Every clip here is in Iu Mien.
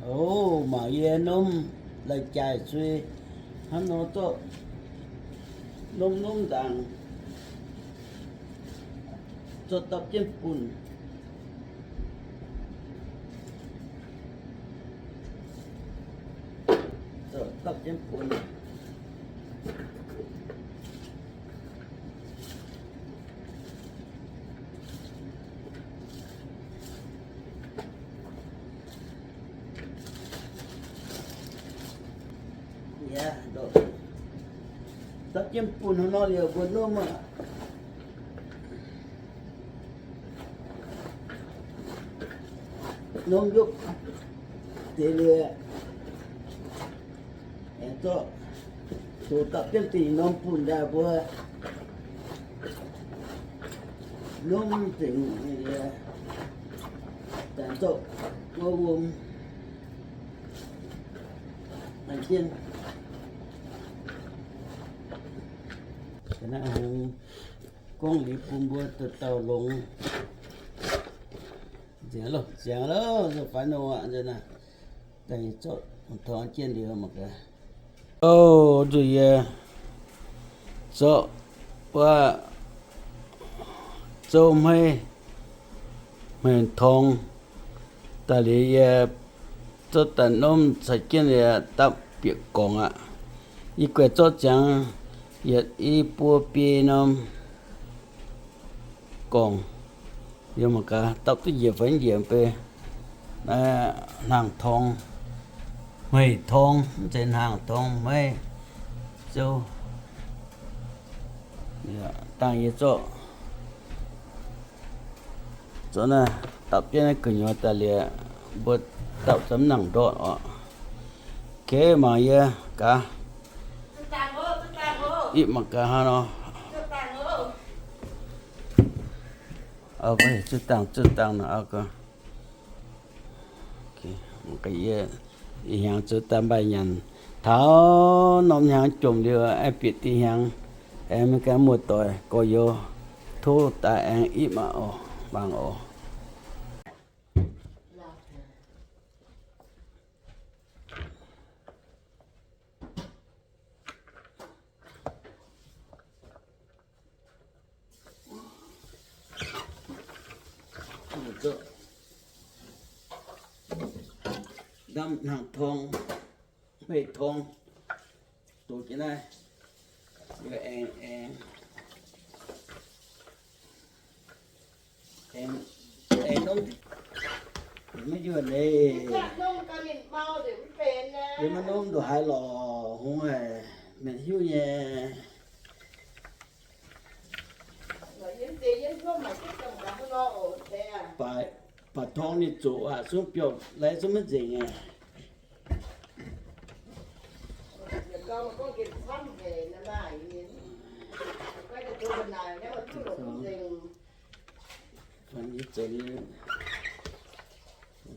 O, mangc yie norm lai-jaaix sui hnangv nor zorqv norm-norm ndaangc zorqv dapv jienv bun. Zorqv dapv jienv bun. Dapv jienv bun hnangv nor liuz mbuo norm aqv. Norm yopv deix liuz, aengx zorqv doqc dapv jienv dingh norm bun daaih mbuo norm zengc, zanc zorqv wuom wuom jienv. Naaiv hungx gorngv liuz bun mbuo dauh dauh longx. Nzengc loh, nzengc loh, faix nor aqv, nzengc naaiv. Daaih zorqv tong jienv liuz mangc gaax. O, nzunc yie zorqv wuov zouv hmeiv, hmeiv tong daaih liuz, yie zorqv daaih norm caux jienv liuz dapv bieqc gorngc aqv. Yie guaix zorqv ziangx yietc i buo biei norm gorngc. Yie mangc gaax dapv duqv njiec fai mv njiec bei. Hnaangx tong, hmeiv tong, mv zeiz hnaangx tong, hmeiv zouv. Dangh yie zorqv, zorqv naaiv dapv jienv naaiv gu'nyuoz daaih liuz, mbuo dapv za'gengh nangc ndortv oc. Kei mangc yie gaax, ipv mangc gaax hnangv nor. Zuqc dangh, zuqc dangh nor, ih hnyangx zoux daaih mbaih nyanc. Taux norm hnyangx jomc liuz, aengx bieqc dinh hnyangx, aengx maiv gan muoz-doic gorx-youz tov daaih aengx ipv mangc oc, mangc oc. Ndamv hnaangx torng, hmeiv torng, doqc jienv naaiv, yie aengx, aengx, aengx, aengx norm, maiv yuonh leiz. Yie maiv norm nduqc haaix lorqc, hungh haic, mienh hiuv nyei. Baac, baac torng ninh zoqc aqv, zungv biauv lai zungv maiv nzengc aqv. Fan yie zoux,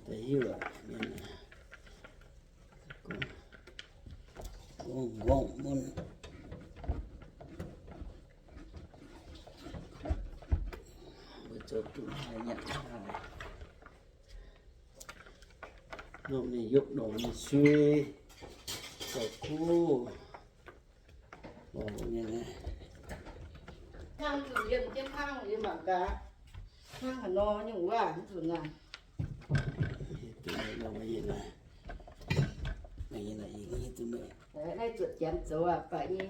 da'hiuv aqv, mienh aqv. Gorngv, gorngv mun, mbuo zoux duqv haaix nyanc haaix. Longc ninh yopv longc ninh sui, zoux kuv. Hnangv nzunc yiem jienv hnangv yie mangc gaax. Hnangv haaix nor nyungc waac nzunc naaic. Naaiv zuotc janx zoux aqv, baac yie,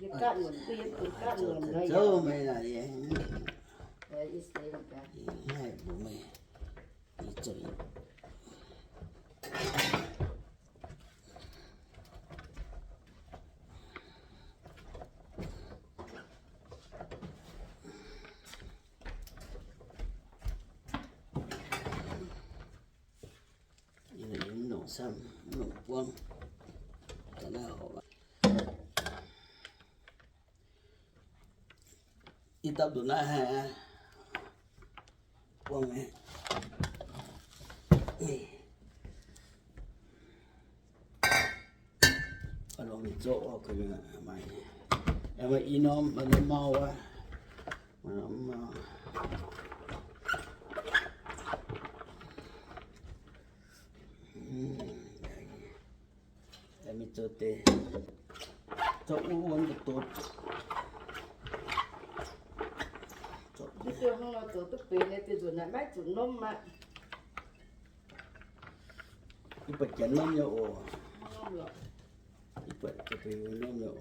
yie gaatv muonc duqv yie bun gaatv muonc nor yaac. Yie longc sam, longc buangv. Ih dapv nduqc naaiv haic aqv. Buangv aqv. Longc mingh zorqv oc, maaih i norm, maaih norm mau wuov. Maaih norm mau. Mingh zoux deix, zorqv wuov wuov mv deix doz. Mv duqv hnangv nor zoux duqv benx nyei, deix nzunc naaiv maiv zuqc nomv aqv. Yie buatc janx nomv nyei oc. Yie buatc janx benx wuov nomv nyei oc.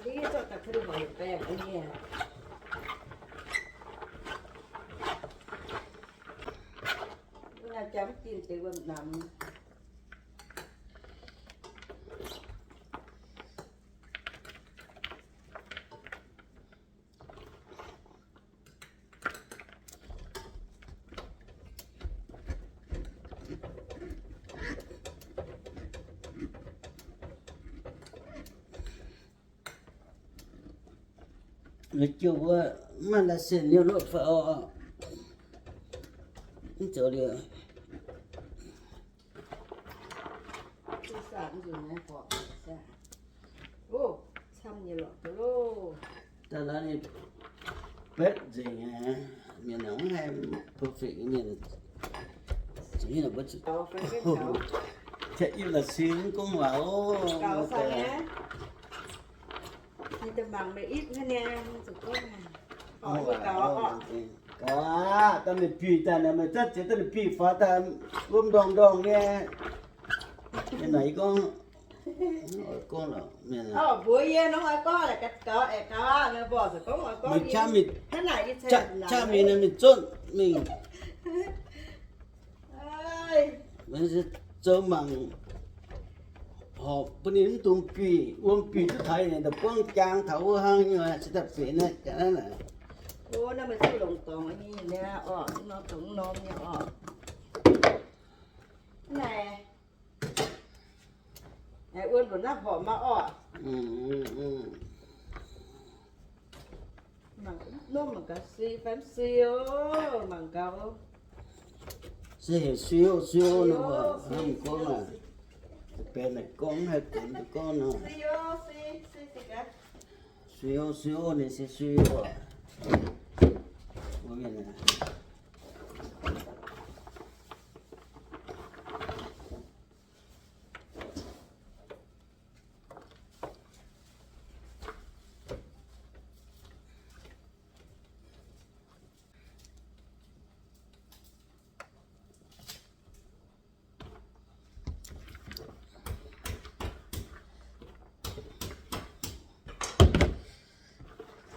Ndiev zorqv daaih ka'ndiev hoic baengh nyei. Wuov naaiv jaa mv dingh deix wuom-namx. Meih jiu wuov maaih license nyei loh fai oc? Mv zoux liuz. Daaih la'nyeic betv nzengc aqv. Mienh mv haih perfect mienh. Zuqc hiuv duqv mbuo zuqc, ih la'sic mv gorngv waac oc. Gaax, daaih meih ipv hnangv nyei, gaax, daaih meih bic daaih, meih zatv ziex daaih meih bic faaux daaih wuom ndorngc ndorngc nyei. Mienh naaic yie gorngv, gorngv lorqc mienh, mbuox yie nor, oix gorngv la'gaux, aengx gaux aqv, meih mborqv se gorngv oix gorngv, mingh qaqv mingh, qaqv mingh naaic mingh zunv mingh. Zoux mangc horpc bun ninh mv dungx bic, wuom bic duqv taux ninh daaih buangv jaang taux wuov hnangv nyei, se daaih benx naaiv jaax naaiv. Naaiv meih zuqc longc dorngx nyei, orqc, norm dorngx norm nyei orqc. Naaiv, wuom ndongc naaiv horpc maah orqc. Mangc, norm mangc gaax sui fai mv sui oc, mangc gaax. Se heuc sui oc, sui oc nor, hnamv gorngv aac, benx naaic gorngv haih benx gorngv nor. Sui oc, sui oc, ninh se sui oc.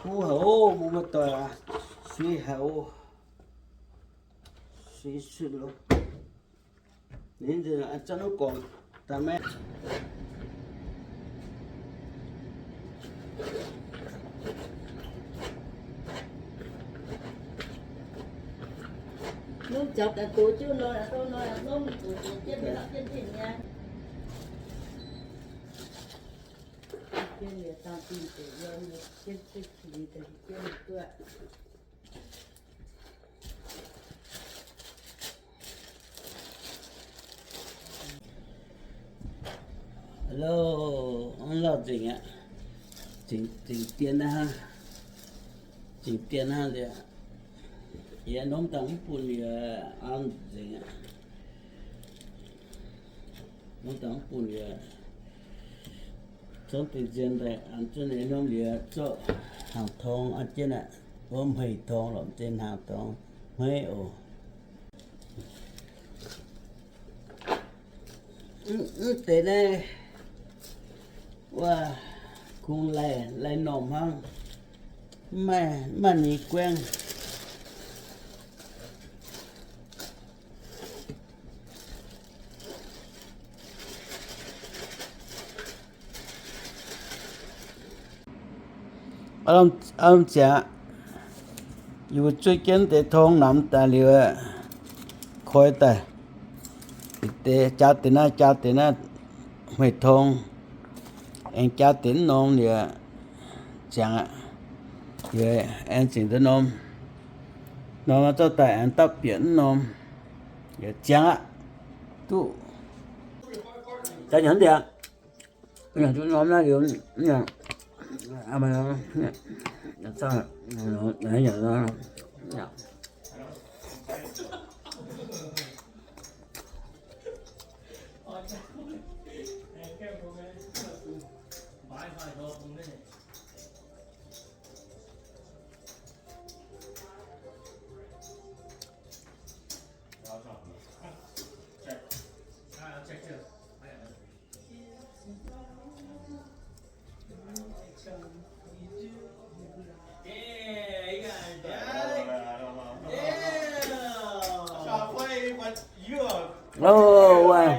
Kuv haic oc, muoz-doic aac, sui haic oc, sui sui loh. Ninh zanc gorngv daaih maiv Norm jaux daaih doz jienv nor, doz nor, norm doz jienv mingh lorqc jienv dingh nyei. Jienv liuz dangh dingh deix yiem, jienv jienv qiex deix jienv duqv. Hello, mv lauh nzengc aqv. Zingc, zingc dien hnangv, zingc dien hnangv liuz, yie norm dangh mv bun yie an nzengc aqv. Norm dangh mv bun yie, zorqv deix nzien daaih an zuqc nyei norm liuz zorqv hnaangx torngx an jienv aqv. Wuov hmeiv torngx lorqc, m'zing hnaangx torngx hmeiv oc. Mv deix naaiv wuov kungx laih, laih normh hnangv, mv maaih, mv maaih nyic guaengv. Aa, ziangx, yie mbuo zuov jienv deix tong namx daaih liuz, koi daaih, deix jaax deix naaiv, jaax deix naaiv, hmeiv tong, aengx jaax deix mv norm liuz, ziangx aqv. Yie aengx zingc duqv norm, norm zorqv daaih aengx dapv bieqc mv norm, yie ziangx aqv. Duqv daaih nyanc ndiangx, nyanc duqv norm naaiv liuz, O, wuov,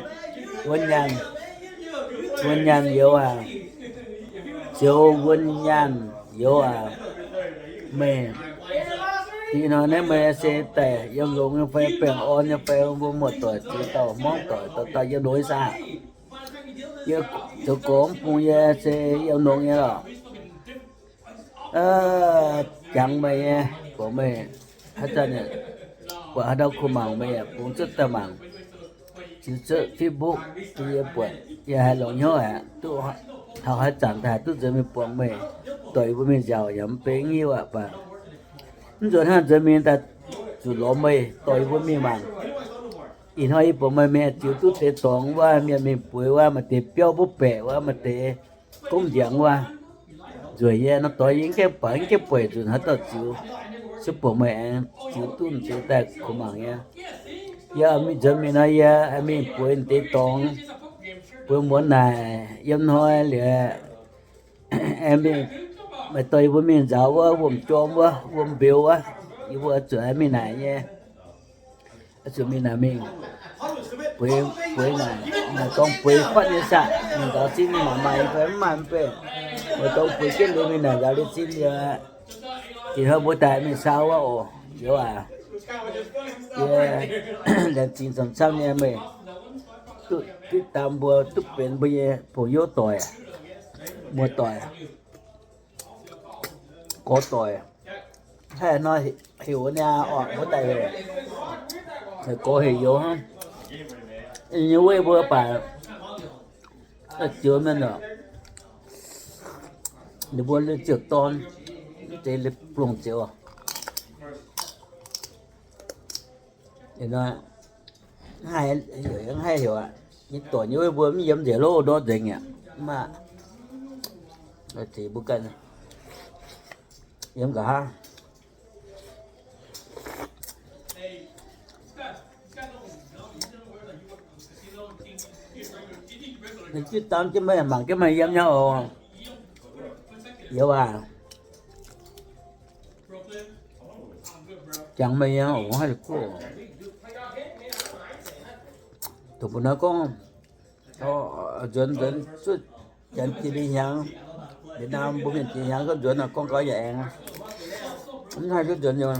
wuov nyaanh, wuov nyaanh youz aac. Ziouc wuov nyaanh youz aac. Meih, ih hnoi naaiv meih se daaih yiem longx nyei fai baengh orn nyei fai mbuo muoz-doic ziex dauh hmuangv doic dauh dauh yiem longx nyei saah? Yie zoux gorx mv bung yie se yiem longx nyei lorqc. Jangx meih nyei, gorngv meih haaix zanc buatc haaix ndau kuh mangc meih yaac bungx cuotv daaih mangc. Ziux cuotv Facebook bun yie buatc, yie haiz longx hnyouv aqv. Duqv taux haaix zanc daaih duqv nzuonx mingh buangh meih, dorh yie mbuo mingh nziaauc yaac mv benx hiuv aqv baac mv nzuonx hnangv nzuonx mingh daaih zuqc lorz meih dorh yie mbuo mingh mangc. Ih hnoi yie buatc meih, meih ziux duqv deix dorngx wuov, mienh mingh bueix wuov, maaih deix biauv mbuov baeqc wuov, maaih deix gomv ndiangx wuov, nzueic nyei nor, dorh yie mv gaengh baac mv gaengh bueic nzunc haaix dauh ziux. Se buatc meih aengx ziux duqv nzuonx daaih kuh mangc nyei. Yie mingh nzuonx mingh nor, yie mingh bueix deix dorngx, bueix muonz naaic yiem hnoi liuz, aengx mingh, meih dorh yie mbuo mingh nzaaux wuov wuom-jorm wuov, wuom-mbeux wuov, yie mbuo zuqc mingh naaic nyei. Zuqc mingh naaic mingh bueix, bueix naaic, naaic dorngx bueix fatv nyei saah, mingh nzaaux sin mingh mangc maaih fai mv maaih mv baac, meih dorngx bueix jienv liuz mingh naaic nzaaux liuz sin liuz, ih hnoi mbuo daaih mingh saau wuov oc, youz aac. Yie laengz zingh camv-camv nyei meih duqv, duqv dam mbuo, duqv benx mbuo nyei bungx-youz doic, muoz-doic, gorx doic. Haih nor heuc wuov niaa orqc, mbuo daaih heuc, heuc gorx heuc youz hnangv. Nyei weiv mbuo baac ziouc mienh oc, ninh mbuo ziouc dorn, mv zeiz longc ziouc. Mv haih heuc aqv. Nyei dorc nyei weiv mbuo mv yiem nzengc lov ndortv nzengc aqv. Mv baac ziex mbuo ganh yiem nqa'haav. Ninh jienv dam jienv meih, mangc jienv meih yiem nyei oc. Youz aac. Jangx meih nyei oc, haih kuv. Dongh mbuo nor gorngv, nzuonx, nzuonx zuqc janx jiex mingh hnyangx, Việt Nam mbuo mienh jiex hnyangx gorngv nzuonx nor gorngv gau yaac aengx mv haih duqv nzuonx nyei.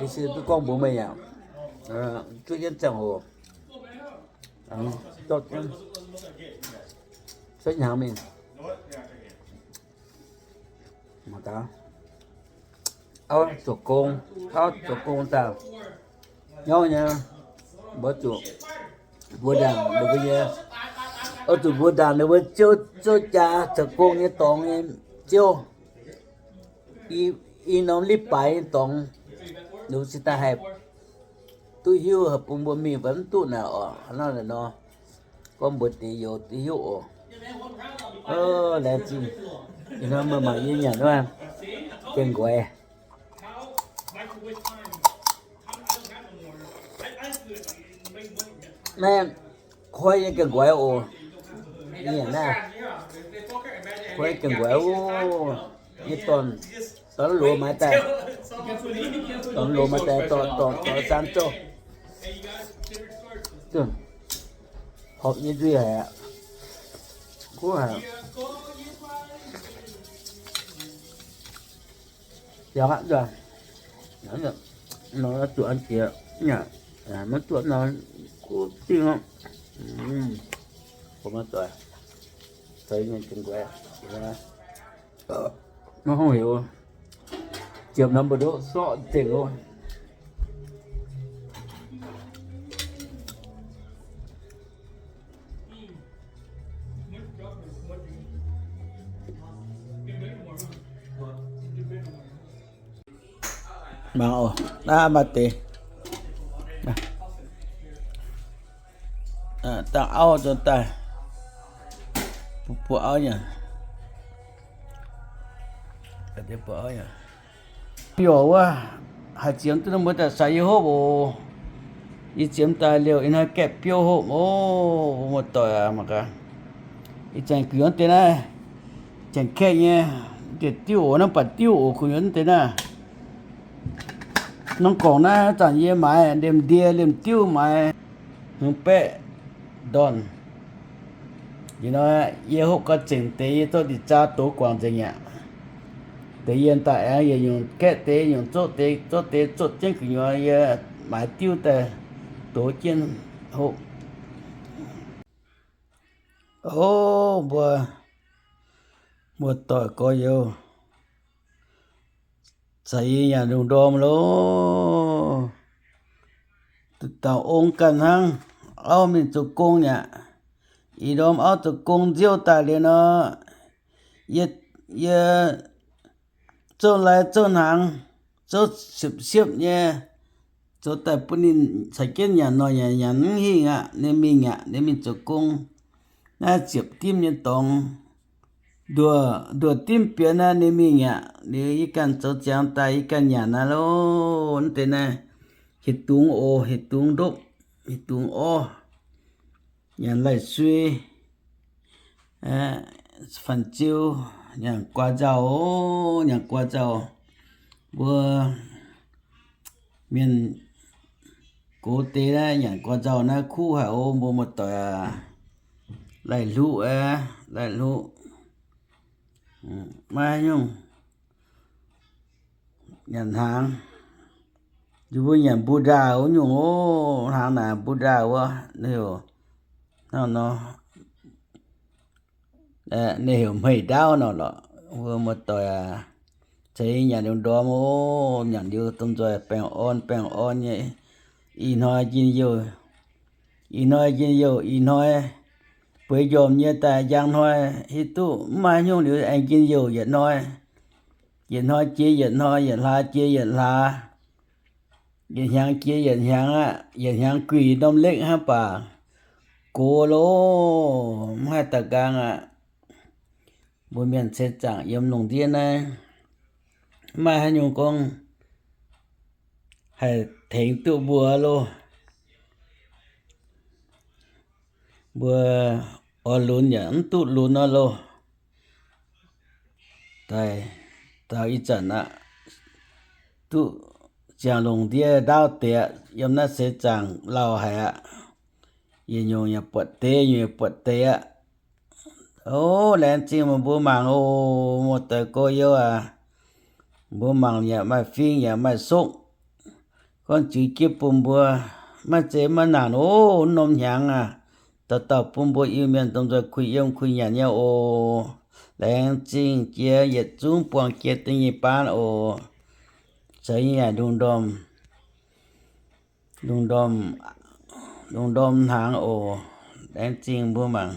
Ih se duqv gorngv mbuox meih yaac zuov jienv ziangh hoc, cuotv hnyangx mingh. Auv zoux gong, auv zoux gong daaih nyauv nyei, mbuo zuqc mbuox ndaangc ninh mbuo nyei, oix zuqc mbuox ndaangc ninh mbuo ziouv, ziouv jaa zoux gong nyei dorngx nyei ziouv. I, i norm li baaix nyei dorngx, ninh mbuo cingx daaih haih duqv hiuv, haih bun mbuo mingh fai mv duqv naaic oc. Hnangv naaiv nor, gorngv mbuox deix youz duqv hiuv oc. Laengz zingh. Ih hnoi meih mangc yie nyanc wuov, gaengh nqoi. Naaiv koi nyei gaengh nqoi oc. Nyanc naaiv, koi nyei gaengh nqoi oc. Nyei dorn, dorn loz maiv daaih, dorn loz maiv daaih, dorh, dorh, dorh san zouv. Horpc nyei nzuih haic aqv. Kuv haic. Jangx aqv, nor zuqc an jiex, maiv zuqc nor kuv dingh aqv. Maiv hungh heuc. Ziepc norm mbu'ndongx sorqv zengc oc. Mangc oc, naaiv maaih deix dangh auv nzuonx daaih, buo auv nyanc. Biouv wuov, haaix ziemx duqv mbuo daaih sai yie hopv oc. Yie ziemx daaih liouh ih hnoi gaeqv biouv hopv oc, mbuo muoz-doic aac mangc gaax. Ih zanc gu'nyuoz deix naaiv, janx-kaeqv nyei, diuh diuv oc, naaiv baac diuv oc, gu'nyuoz deix naaiv. Norm gorngc naaiv zanc yie maaiz liemh ndie liemh diuv maaiz hmz baeqv ndorn. Ih hnoi yie hopv gau zengc deix yie zorqv ndie-zaa dox guangc nzengc aqv. Deix yie daaih aengx yietc nyungc gaeqv deix nyungc zoqv deix, zoqv deix zoqv jienv gu'nyuoz yie maaiz diuv daaih dox jienv hopv. O, mbuo muoz-doic gorx-youz, caux yie nyanc lungh ndorm loh. Duqv dauh ong ganh hnangv, auv mingh zoux gong aqv. Ih ndorm auv zoux gong nziouv daaih liuz nor, yie, yie zouv lai zouv hnaangx, zouv siepv-siepv nyei, zoux daaih bun ninh caux jienv nyanc nor, nyanc nyanc mv hingh aqv. Ninh mingh aqv, ninh mingh zoux gong. Naaiv ziepc dimv nyei dorngx, nduoh, nduoh dimv bienx naaiv ninh mingh aqv. Liuz yie ganh zoux ziangx daaih yie ganh nyanc naaiv loh. Naaiv deix naaiv hieh dungz oc, hieh dungz ndopv, hieh dungz orv, nyanc laih sui, fanh ziu, nyanc guaax nzauh, nyanc guaax nzauh. Mbuo mienh gox deix naaiv nyanc guaax nzauh naaiv kuv haic oc, mbuo muoz-doic aac. Laih hluqv aqv, laih hluqv. Maiv nyungc nyanc hnaangx. Yie mbuo nyanc mbuo ndaauh wuov nyungc oc, hnaangx naaic mbuo ndaauh wuov, ninh heuc, hnangv nor, ninh heuc hmeiv ndaauv nor lorqc. Mbuo muoz-doic aac, ceix nyanc lungh ndorm oc, nyanc liuz domh nzoih baengh orn baengh orn nyei. Ih hnoi njien-youh, ih hnoi njien-youh, ih hnoi bueix njormh nyei daaih njang hnoi hiuv duqv mv maaih nyungc liuz aengx njien-youh yietc hnoi. Yietc hnoi jiex yietc hnoi, yietc hlaax jiex yietc hlaax, yietc hnyangx jiex yietc hnyangx aqv. Yietc hnyangx guih norm lekv hnangv baac gox loh, mv haih daux nqaang aqv. Mbuo mienh seix zaangc yiem lungh ndiev naaiv, mv maaih haaix nyungc gorngv haih tengx duqv mbuo loh. Mbuo oix lunx yaac mv duqv lunx nor loh. Daaih, daaih ih zanc aqv, duqv ziangh lungh ndiev ndaauv deix aqv. Yiem naaiv seix zaangc lauh haic aqv. Yietc nyungc yaac buatc deix, nyungc yaac buatc deix aqv. O, laengz zingh meih mbuo mangc oc, muoz-doic gorx-youz aac. Mbuo mangc yaac maaih fing yaac maaih sokv. Gorngv ziux jienv bun mbuo, maiv zeiz maiv nangc oc. Norm hnyangx aac, dauh dauh bun mbuo Iu-Mienh domh nzoih kuh yiem kuh nyanc nyei oc. Laengz zingh jiex yietc zungv buangh jiex da'nyeic baan oc. Caux yie nyanc lungh ndorm, lungh ndorm, lungh ndorm hnaangx oc. Laengz zingh mbuo mangc.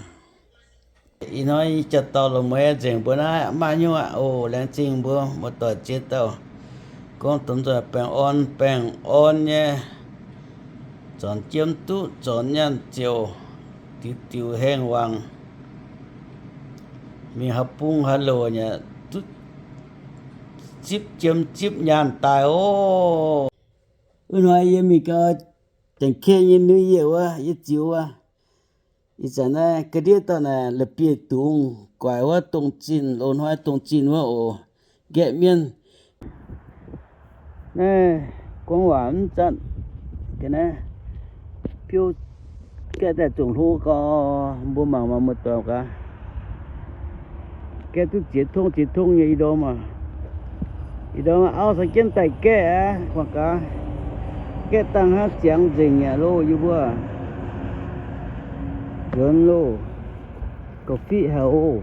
Ih hnoi jaa-dauh longc mueiz nzengc mbuo naaiv, maaih nyungc aqv oc. Laengz zingh mbuo muoz-doic ziex dauh gorngv domh nzoih baengh orn baengh orn nyei, zornc jiem duqv, zornc nyaanh ziouc, diuc diuc hengh wangc, mingh haaix bung haaix loc yaac duqv zipv jiem zipv nyaanh daaih oc. Wuov hnoi yie mingh gau, Janx-Kaeqv nyei New Year wuov, yie ziux wuov. Ih zanc naaiv ga'ndiev dauh naaic la'bieiv-dungz guaix wuov dongh zinh, loz-hnoi dongh zinh wuov oc. Nqaeqv mienv. Naaiv gorngv waac mv zatv, ga'naaiv biouv gaeqv daaih zungh hlo gau, mbuo mangc maah, muoz-doic gaax. Gaeqv duqv ziex tongv ziex tongv nyei ih ndorm aac. Ih ndorm auv caux jienv daaih gaeqv aqv, mangc gaax. Gaeqv dangh hnangv ziangx nzengc aqv loh, yie mbuo nzuonx loh, ga'fiqv haic oc.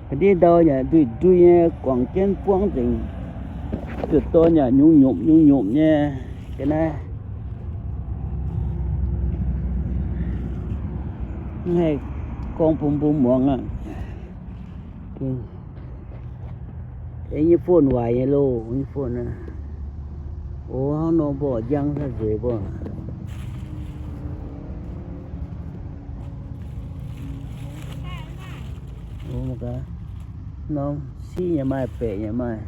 Ga'ndiev ndau yaac ndui-ndui nyei, guangc jienv buangv nzengc. Zuqc dorn yaac nyungc-nyungc nyungc-nyungc nyei. Ga'naaiv mv haih gorngv bun mbuo muangx aqv. Ei nyei phone waaic nyei loh, nyei phone. O, hnangv nor mborqv njang nzueic mborqv. Norm siqv nyei maaih, baeqc nyei maaih.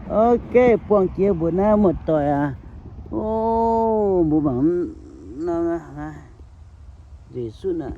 Ok, buangh jiex mbuoqc naaiv muoz-doic aac. O, mbuo mangc norm nzueic sutv aqv.